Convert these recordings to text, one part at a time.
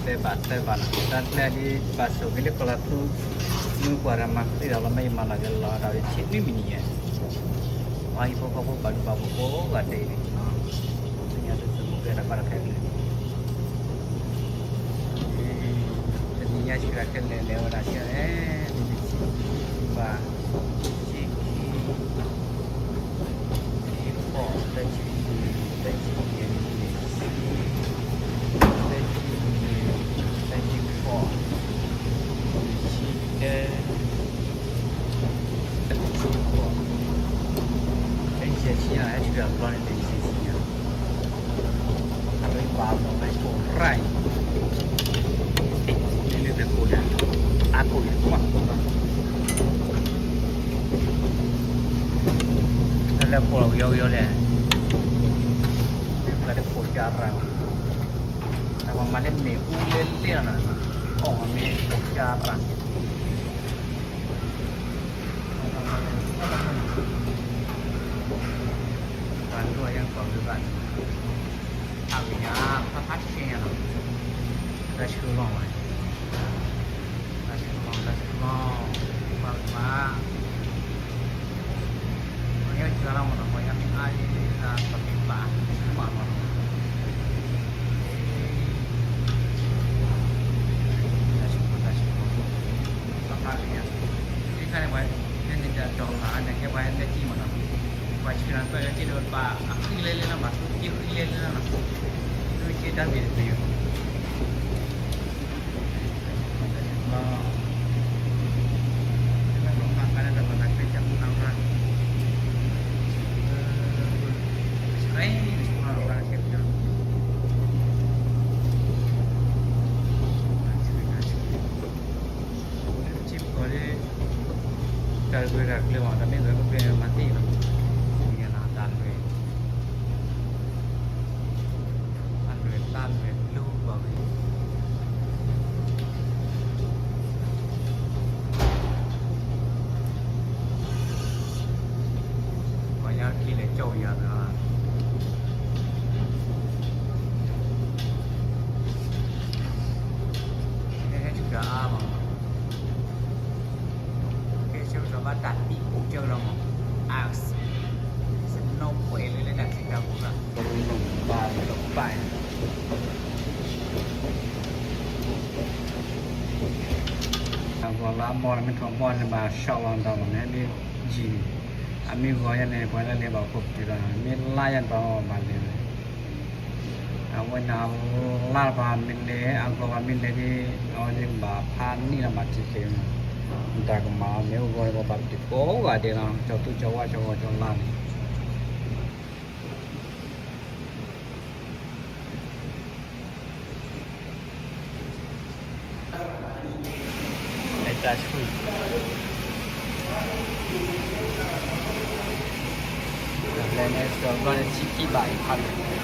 သၢဘးသၢဘးနီၤ, တၢ်ကျဲဒ်ဘၣ်ဆိၣ်ဂ့ၤလၢကီၢ်လီၤထူ, မုၢ်ပှၢ်တၢ်မၤဃံဒီးလီၤ မ့ၢ်ယမၤလီၤက့ၤလီၤဒီးဆံနွံမံးနံးယဲ, ပှၤဟံၣ်ဖိဃီဖိပှၤဒူပှၤဖိကိးဂၤဒဲးအံၤန့ၣ်, ဆူညါဒ်သိးမုၢ်ဂဲၤတၢ်ဘၣ်တၢ်ခဲလၢာ်, တနံၤညါဆူတၢ်ခဲလၢာ်လဲၤဝဲဒၣ်ဆူန့ၣ်, ဘၣ် ဆံခံ, ဆံဃိး, သၢဆံလွံၢ်, သၢဆံယဲၢ်, သၢဆံလွံၢ်, သၢဆံဃိး, သၢဆံတၢ, သၢဆံဃိး, သၢဆံယဲၢ်ဆံန့ၣ် ဟဲဆူတၢ်ဘျီန့ၣ် သၢဆံယဲၢ်ဆံညါ, အဝဲဘၣ်ဘၣ်ကိးရၢ်အံၤ, လၢလၢပျၢၤကိးဒၣ်, အါကိးအံၤတကွၢ်, တၢ်လၢကိးလီၤကယီကယီလဲၣ်, တၢ်လၢကိးကၢရၢ်, တၢ်ပှၤမၤလၢမ့ၣ်အူလဲလဲလီၤနီၤ, အီၣ်မ့ၢ်ကိးကၢရၢ် ပှၤဒိၣ်ယဲၢ်ပှၤဂ့ၤဘၣ်န့ၣ်, အဂ့ၤညါ, ဖးဖးဆ့ညါနီၤ, တၢ်ဆှၢလီၤဝဲ, တၢ်ဆှၢလီၤ, တၢ်ဆှၢလီၤ, ပှၤဂ့ၤဘၣ်, ပှၤညါကၢလီၤမနီၤ, ပှၤညါမ့ၢ်အါဒ်တၢ်ပမ့ၢ်ဘၣ်, ဆှၢမးမနီၤ, တၢ်ဆှၢလီၤ, တၢ်ဆှၢလီၤ, ဖးဖးဂ့ၤညါ, သ့ၣ်ခါန့ၣ်ပှၤ, ဖဲန့ၣ်တၢ်တီၢ်မး, နကဲပှၤလၢကံၢ်မနီၤ, ပှၤဆှၢလီၤပၢၢ်လၢကံၢ်ဒီးဘၣ်, အဃံလဲလဲလီၤ, ဘၣ်ဃံလဲလဲလီၤနီၤ, ဃံက့တၢ်မ့ၢ်တသ့ဘၣ် တၢ်ဂ့ၢ်တၢ်ကျိၤမး, တၢ်မ့ၢ်ဂ့ၤမ့ၢ်ကျဲမၤသ့ၣ်လီၤ, ယနာ်တၢ်လွဲၢ်, တၢ်လွဲၢ်လၢ်လွဲၢ်လူၤဘၣ်ဝဲ, ပှၤညါက့ၤလဲၤကၠီၣ်ယၤသၢ, ဟဲဟဲဆူတၢ်အါမး, ကဲဆၢကတီၢ်ဘၣ်တၢ်သံအိၣ်ကၢကဒီးမး, အါ, စနီၣ်ပှဲၤလၢလၢတၢ်သံတၢ်ပူၤရၣ်, ဘၣ်လီၤဘၣ်, အဂီၤလၢအမီၢ်န့ၣ် မ့ၢ်ထီၣ်ဘီန့ၣ်ဘၣ် ရှောက်လီၤတၢ်မး မ့ၢ်ဒ်ယံၤန့ၣ်, အမ့ၢ်ဂီၤယဲန့ၣ် ပှၤလၢလဲၤဘၣ်ခိၣ်ပတုာ်ဒီး မ့ၢ်လါယဲန့ၣ် ပှၤဘၣ်လဲၤဝဲ, အဝဲန့ၣ် လါတပၤမ့ၢ်လဲၤ အဂီၤပၤမ့ၢ်လဲၤဒ် အဝဲန့ၣ်ဘၣ်ဖးနံၣ်လီၤမး ထံၣ်က့ၤဝဲ, တၢ်ကမၤအီၤမ့ၢ်အိၣ်ဂီၤန့ၣ် ပှၤဘၣ်ပတုာ်ကိးဂၤဒဲးလီၤ ကၠီၤသူကၠီၤဝါကၠီၤဂီၤကၠီၤလါန့ၣ် လဲၤတၢ်ဆူၣ်, လဲၤန့ၣ် စီၤဘီန့ၣ် ဆံခံဘးအံၤဖးလဲၣ်,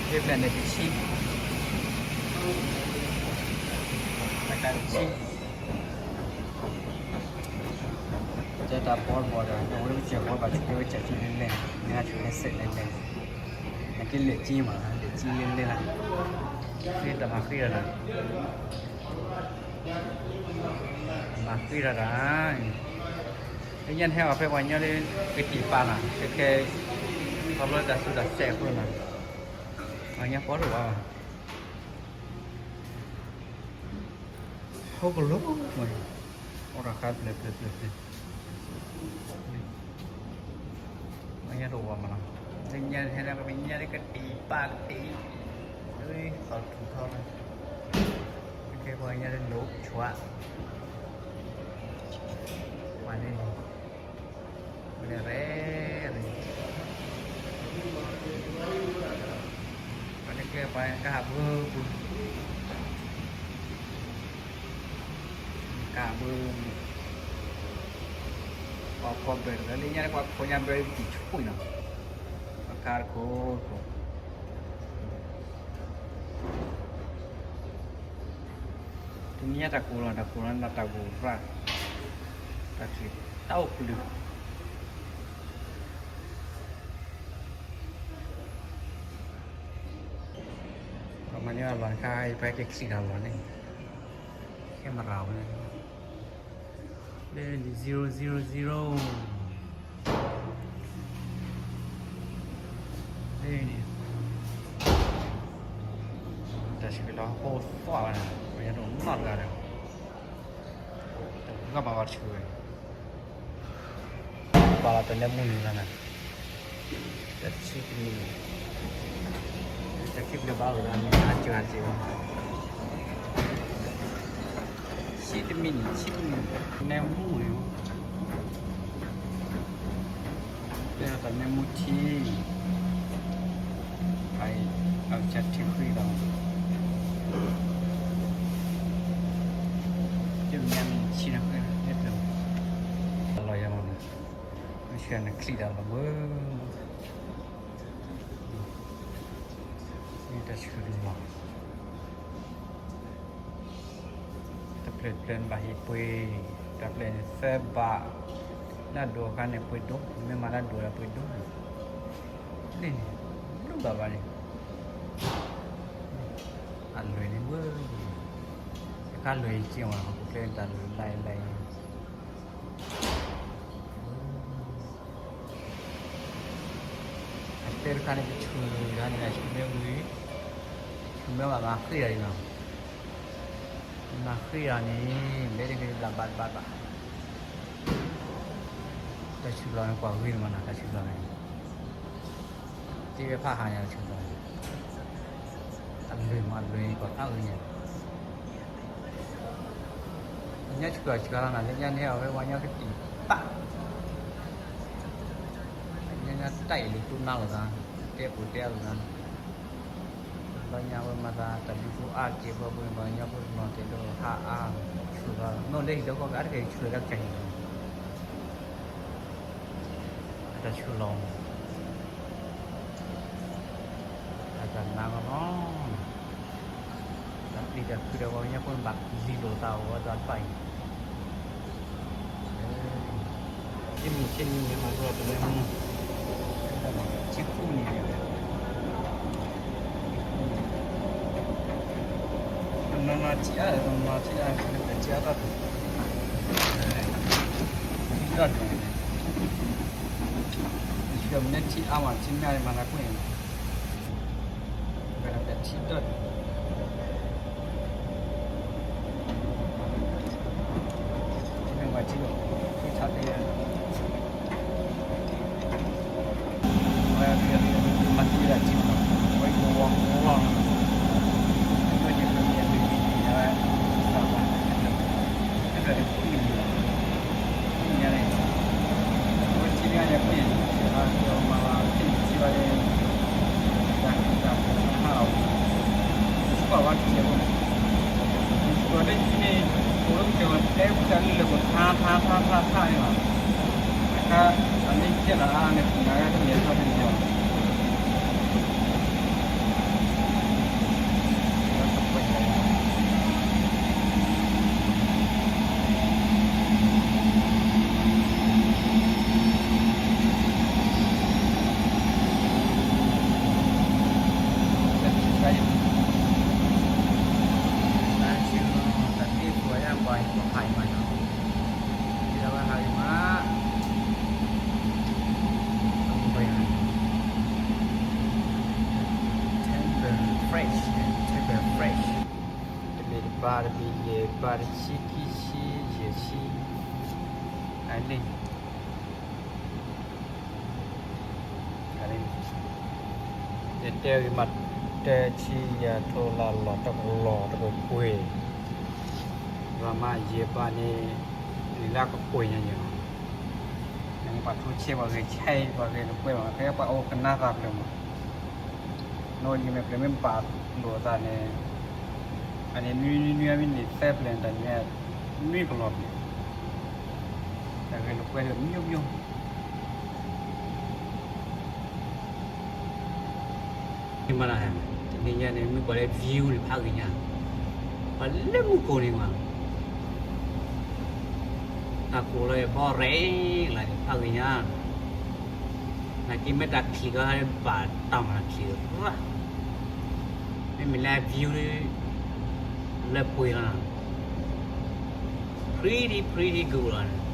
ဖဲဖဲန့ၣ်တဆံ, တဆံ, ကဲတၢ်ဘီတဘီဒီး အဝဲမ့ၢ်စဲးဘီဘၣ်ဆူၣ်က့ၤဝဲစဲးဆူၣ်လဲၣ်လဲၣ်, မ့ၢ်ဟးဆူၣ်လဲၣ်စဲးလဲၣ်လဲၣ်, နက့ၤလဲၤက့ၤမး လဲၤက့ၤလဲၣ်လဲၣ်လီၤ, ဖဲတၢ်မၤဃံဒီးတၢ် မၤဃံဒီးတၢ်, လၢညါန့ၣ်ဟဲအီၤဖဲပှၤကညီလၢ ကတံာ်ပာ်နီၤ ခဲခဲ, ခီဖျိတၢ်ဆူးတၢ်ဆဲးအဃိနီၤ, ပှၤကညီပီတအိၣ်ဘၣ်, ဟိကလိၤ, အိၣ်ဒီးဃါဖျၢၣ်ဖျၢၣ်ဖျၢၣ်ဖျၢၣ် ပှၤကညီတအိၣ်ဘၣ်မးနီၤ, လၢညါန့ၣ်ဟဲန့ၣ် ပှၤကညီလၢကတံာ်ပာ်ကတံာ်, လၢသီၣ်ထူၣ်ထီ, ခဲခဲပှၤကညီလၢလိာ်ဆွး, ပှၤန့ၣ် ပှၤန့ၣ်ရဲၣ်, ပှၤန့ၣ်ကဲပှၤကဟးဘၢပူၤ, ကဟးဘၢ, ပှၤဖီဘၢတဂၤလၢညါန့ၣ် ပှၤခိးညါဘၢတံၢ်ဆူၣ်နီၤ, ပှၤကါတခိၣ်ခိၣ် တနံၤညါတၢ်ကိၢ်လီၤ တၢ်ကိၢ်လီၤ တၢ်ကိၢ်ရၣ်, တၢ်ချံၣ်တၢ်အိၣ်ပျုၢ်, ပှၤ မၤန့ၢ်အလီၢ်တခါ ယပှၤက့ၤချံးတၢ်လီၢ်န့ၣ် camera ဝဲန့ၣ် zero zero zero န့ၣ် တၢ်ဆှုၣ်လီၤဟိသွၣ်ဝဲန့ၣ် ပယီၤဒိၣ်နီၢ်တဂၤဒီး တဂၤဘၣ်ဘၣ်ဆှုၣ်ဝဲ ပာ်လီၤတၢ်နဲမူန့ၣ်လီၤန့ၣ် တဆံတမံၤန့ၣ် တၢ်ခံဘျီဘၣ်လီၤန့ၣ် အစှၤစ့ၢ်ကီး ဆံတမံၤန့ၣ် ဆံတမံၤန့ၣ် နဲမူန့ၣ် တဲတၢ်နဲမူထံ အံၤ အကစၢ်ထံဃံလီၤ တမံၤန့ၣ်ဆံနဃံ အလီၤယၤမး မ့ၢ်ဆှၢနချံးတၢ်လီၤဘၣ် မ့ၢ်တၢ်ဆှုၣ်လီၤ တဖျၢၣ်တဖျၢၣ်န့ၣ်ဘၣ်ဟ့ၣ်ပှ့ၤ, တဖျၢၣ်န့ၣ်သၢဘး, လၢအဒိၣ်အခါန့ၣ်ပှ့ၤဒိၣ်, မ့ၢ်မၤလၢအဒိၣ်ဒီးပှ့ၤဒိၣ်, လၢန့ၣ်, ဒိၣ်ဘၣ်ဘၣ်န့ၣ်, အလွဲၢ်န့ၣ်ဘၣ်, တခါလွဲၢ်အံၤက့ၤဝဲ ဟီၣ်ခိၣ်ချၢတၢ်လွဲၢ်လၢလၢ အတဲတခါန့ၣ် ပဆူၣ်တၢ်န့ၣ် ဆူၣ်မ့ၢ်ဝံၤ, ဆူၣ်မ့ၢ်ဘၣ်မၤဃ့ၢ်တၢ်အံၤနီၤ, မၤဃ့ၢ်တၢ်န့ၣ် ဘဲတဂ့ၤဘၣ်ဘၣ်ဘၣ်ဘၣ်, တၢ်ဆူၣ်လီၤန့ၣ် ကွၢ်ဂ့ၤတမးနီၤ တၢ်ဆူၣ်လီၤန့ၣ်, တ့ဝဲဖးဟးညါတၢ်ဆူၣ်လီၤန့ၣ်, အလွဲၢ်မးအလွဲၢ်န့ၣ် ကွၢ်ဖးဂ့ၤညါ လၢညါဆှၢအီၤဆှၢလီၤနၤ လၢညါန့ၣ် အဝဲပှၤကညီကတံာ်ပာ်, လၢညါတၢ်အံၤလူၤတူၢ်နါလိာ်သး, တဲပူၤတဲအလိာ်သး, လၢညါဝဲမၤသးတၢ်ဒုးဖိအါတက့ၢ် ဘၣ်ပှၤကညီဖိတနီၤတဲာ်ဒီးဟးအါ, ဆှၢလီၤ နီၢ်လၢဟံၣ်လၢဃီကအါတက့ၢ် ဆှၢလၢကစၢ်ဟံၣ်လီၤ တၢ်ဆှၢလီၤ အတၢ်နါကီလီၤ, တၢ်ပျံၤတၢ်ဖုးဒီးပှၤကညီဖိန့ၣ်ဘၣ်လံၤလိာ်သးအီၤဝဲသးတဖၣ်အံၤ, တမံၤဆံနံၤန့ၣ် မၤလိတၢ်လၢမူ, ဆံဃုနံၤန့ၣ်, နီၢ်နီၢ်ထံအါ နီၢ်နီၢ်ထံအါ ထံအါတၢ်, ထံတၢ်ဒိၣ်န့ၣ်, ထံမ့ၢ်ထံအါမး ထံမ့ၢ်အါမးနကွၢ်န့ၣ်, ပထံတၢ်ဒိၣ် ထံမ့ၢ်ဝဲထံလီၤ, ထံဆးသ့, ဝဲမၤသံဝဲဒၣ်ထံလီၤ, ဝဲကဝီၤကဝီၤ, ဝဲယကမ့ၢ်မ့ၢ်မ့ၢ်ဝဲ, သးဘၣ်, အဲၣ်ဒိးန့ၣ် ပှၤကညီန့ၣ်, အဝဲထံန့ၣ်ညါန့ၣ် ပှၤကညီန့ၣ် ဆဲးလီၤက့ၤအီၤမၤလီၤ ထံၣ်န့ၣ်ထံဘၣ်န့ၣ်, တၢ်ဃံတၢ်ဖးဟးလီၤ, ပှၤဘၣ်ထံအဃိန့ၣ်, ပှၤလၢထံန့ၣ် အိၣ်လၢကစၢၢ်ဝဲ တဲပှၤလၢပှၤထါထါထါထါထါန့ၣ်လီၤ, အခါ အမ့ၢ်ကဲလီၤအါန့ၣ် ပှၤကညီတမ့ၢ်ထီၣ်တမ့ၢ်လီၤ တၢ်ဆူၣ်လီၤ တၢ်သ့ၣ်ပှၤယၢ်ပှၤ ပှၤဖးအံၤမးနီၤ, ဒ်သိးဝဲဟးဂ့ၤမး Tender fresh, tender fresh, တဘ့ၣ်တဘါ တဘ့ၣ်ယဲၢ်ဘါ တဆံခံဆံ ယဲၢ်ဆံ, အန့ၣ် ယတဲဂ့ၤမး တဆံယဲၢ်ထိလၢလီၢ်တကလီၢ်တကပှ့ၤ, ရမယဲၢ်ဘါန့ၣ် လၢကပှ့ၤညါယဲၢ်လီၤ, နမ့ၢ်ပှၤထိဆဲးပှၤဂဲၤဆဲးပှၤဂဲၤတပှဲၤဘၣ် ဖဲပှၤအိၣ်ကနၣ်သးဖျၢၣ်မး, နီၢ်ဒ်မ့ၢ်ပျဲၤမ့ၢ်ဘၣ်လိာ်အသးန့ၣ်, အန့ၣ်နွံနွံနွံမ့ၢ်န့ၢ်သၢပျဲၢ်န့ၣ် တၢ်ညါ နွံကလီၢ်ပျဲၢ်, တၢ်ဂဲၤလိာ်ကွဲဒီးမံၤမံၤ မ့ၢ်မနုၤလဲၣ်, တနံၤညါန့ၣ် မ့ၢ်ပှၤလၢ view န့ၣ် ဖးဂ့ၤညါ, ပှၤလၢမူခိၣ်န့ၣ်မး, တၢ်ကိၢ်လီၤအဘီရဲၣ်လၢန့ၣ် ဖးဂ့ၤညါ, နာ်က့မ့ၢ်တၢ်ချံးကီး ဘၣ်တၢ်မၤတၢ်ချံးရၣ် မ့မ့ၢ်လၢအ view လၢပှဲၤလီၤနီၤ, pretty pretty good လီၤ.